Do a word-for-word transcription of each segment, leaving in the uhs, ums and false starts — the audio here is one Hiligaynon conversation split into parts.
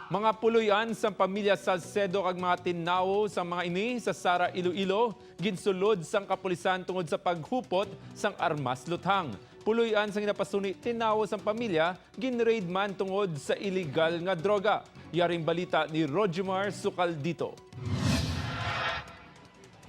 Mga puloy-an sang pamilya Salcedo kag mga tinawo sang mga ini sa Sara, Iloilo, ginsulod sang kapulisan tungod sa paghupot sang armas luthang. Puloy-an sang ginapasuni tinawo sang pamilya, gin-raid man tungod sa iligal nga droga. Yaring balita ni Rojimar Sukaldito.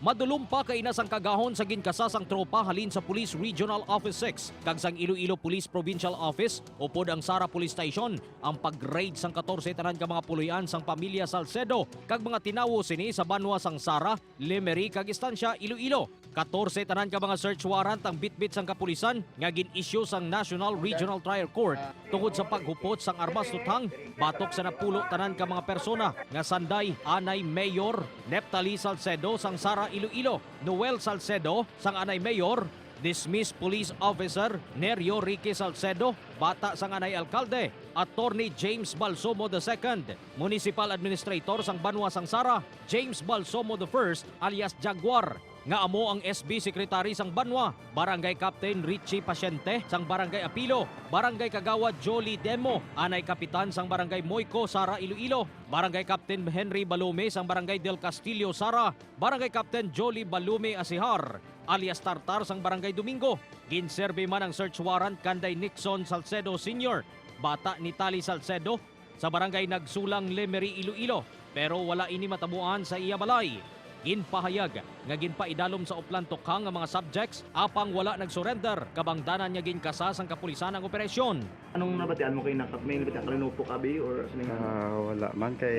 Madulom pa kaina sang kagahon sa ginkasa sang tropa halin sa Police Regional Office six kag sang Iloilo Police Provincial Office upod ang Sara Police Station ang pag-raid sang katorse tanan ka mga puloy-an sang pamilya Salcedo kag mga tinawo sini sa banwa sang Sara, Lemery kag Estancia, Iloilo. Katorse tanan ka mga search warrant ang bitbit sang kapulisan nga gin-issue sang National Regional Trial Court tungod sa paghupot sang armas luthang batok sa napulo tanan ka mga persona nga sanday anay Mayor Neptali Salcedo sang Sara, Iloilo, Noel Salcedo sang anay Mayor, dismissed police officer Nerio Ricky Salcedo, bata sang anay alkalde, Attorney James Balsomo the second, Municipal Administrator sang banwa sang Sara, James Balsomo the first alias Jaguar, nga amo ang S B Secretary sang banwa, Barangay Captain Richie Pasyente sang Barangay Apilo, Barangay Kagawad Jolie Demo, anay kapitan sang Barangay Moico, Sara, Iloilo, Barangay Captain Henry Balome sang Barangay Del Castillo, Sara, Barangay Captain Jolie Balome Asihar, alias Tartar sang Barangay Domingo. Ginserbi man ang search warrant kanday Nixon Salcedo Senior, bata ni Tali Salcedo, sa Barangay Nagsulang, Lemery, Iloilo, pero wala ini matabuan sa iya balay. Ginpahayag nga ginpaidalom sa Oplan Tokhang ang mga subjects apang wala nag-surrender kabangdanan nga ginkasa sang kapulisan ang operasyon. Anong nabatian mo kay naka-, may nabatian ka, linupo ka, bi, or ano yung Ah, wala man kay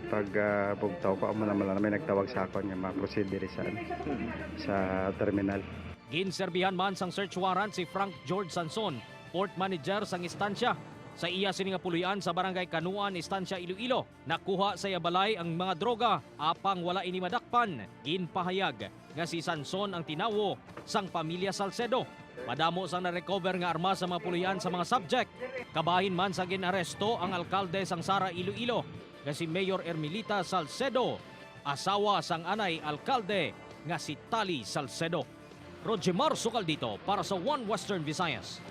pag, ah, bugtaw ko, amo naman lang may nagtawag sa akon nga ma-proceed diri sa, ano, sa terminal. Ginserbihan man sang search warrant si Frank George Sanson, port manager sang estansya. Sa iya sini nga puloy-an sa Barangay Kanuan, Estancia, Iloilo, nakuha sa iya balay ang mga droga, apang wala ini madakpan. Ginpahayag nga si Sanson ang tinawo sang pamilya Salcedo. Madamo sang na-recover nga armas sa mga puloy-an sa mga subject. Kabahin man sa gin-aresto ang alkalde sang Sara, Iloilo, nga si Mayor Ermilita Salcedo, asawa sang anay alkalde nga si Tali Salcedo. Rojimar Sukaldito para sa One Western Visayas.